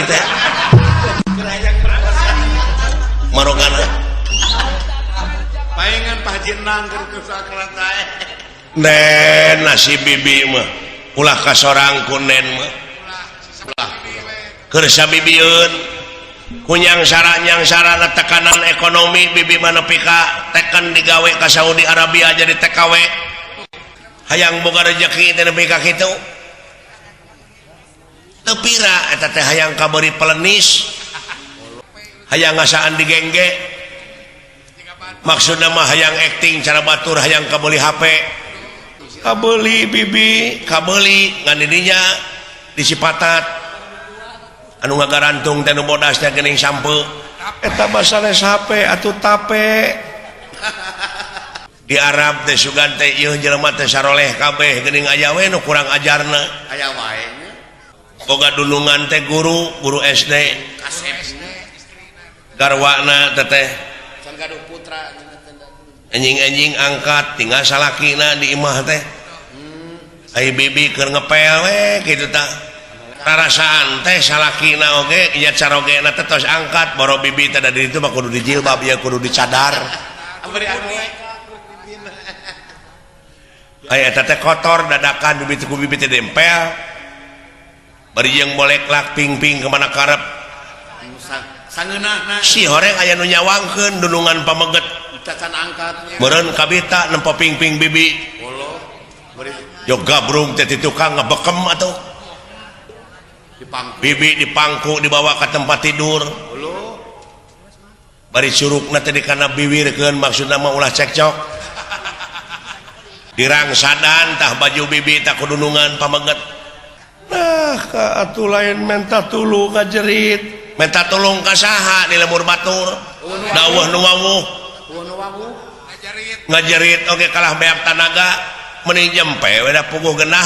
bibi teh marogana. Paengan Pak Haji Nang keur sakrat tae. Nen nasi bibi mah ulah kasorang ku nen mah. Keur sabibieun kunyang sarana tekanan ekonomi bibi mah nepi ka teken digawe ka Saudi Arabia jadi TKW. Hayang boga rezeki teh nepi ka kitu. Teu pira eta teh hayang kaberi pelenis. Hayang ngasaan digengge. Maksudna mah hayang acting cara batur hayang kabeli HP. Kabeli bibi, kabeli ngan didinya disipatat. Anu ngagarantung teh nu bodas teh geuning sampe. Eta mah sanes HP atuh tape. Di Arab teh sugan teh ieu jelema teh saroleh kabeh geuning aya we nu kurang ajarna. Aya wae nya. Boga dunungan teh guru, guru SD. Kasep. Garwana teteh Can gaduh putra. Anjing-anjing angkat tinggal salakina di imah teh. Ai bibi keur ngepel we kitu tah. Rarasaan teh salakina oge nya carogena teh tos angkat boro bibi teh da di ditu mah kudu dijilbab ya kudu dicadar. Abri anu we. Ai eta teh kotor dadakan bibi teh ku bibi teh dempel. Bari jeung boleklak ping-ping kemana karep. Sangeunahna Si horeng aya nu nyawangkeun dunungan pameget. Cacan angkatnya. Meureun kabita nempo ping-ping bibi. Bolo. Beri Yo gabrung teh ti tukang ngebekem atuh. Dipangku. Bibi dipangku dibawa ke tempat tidur. Bolo. Bari curugna teh dikana biwirkeun maksudna mah ulah cekcok. Dirangsadan tah baju bibi tah kudunungan pameget. Nah, ka atuh lain menta tulung ngajerit. Menta tulung ka saha di lemur batur. Daweuh nu wawuh. Nu wawuh. Ngajerit oge kalah beak tanaga meni jempe we da puguh genah.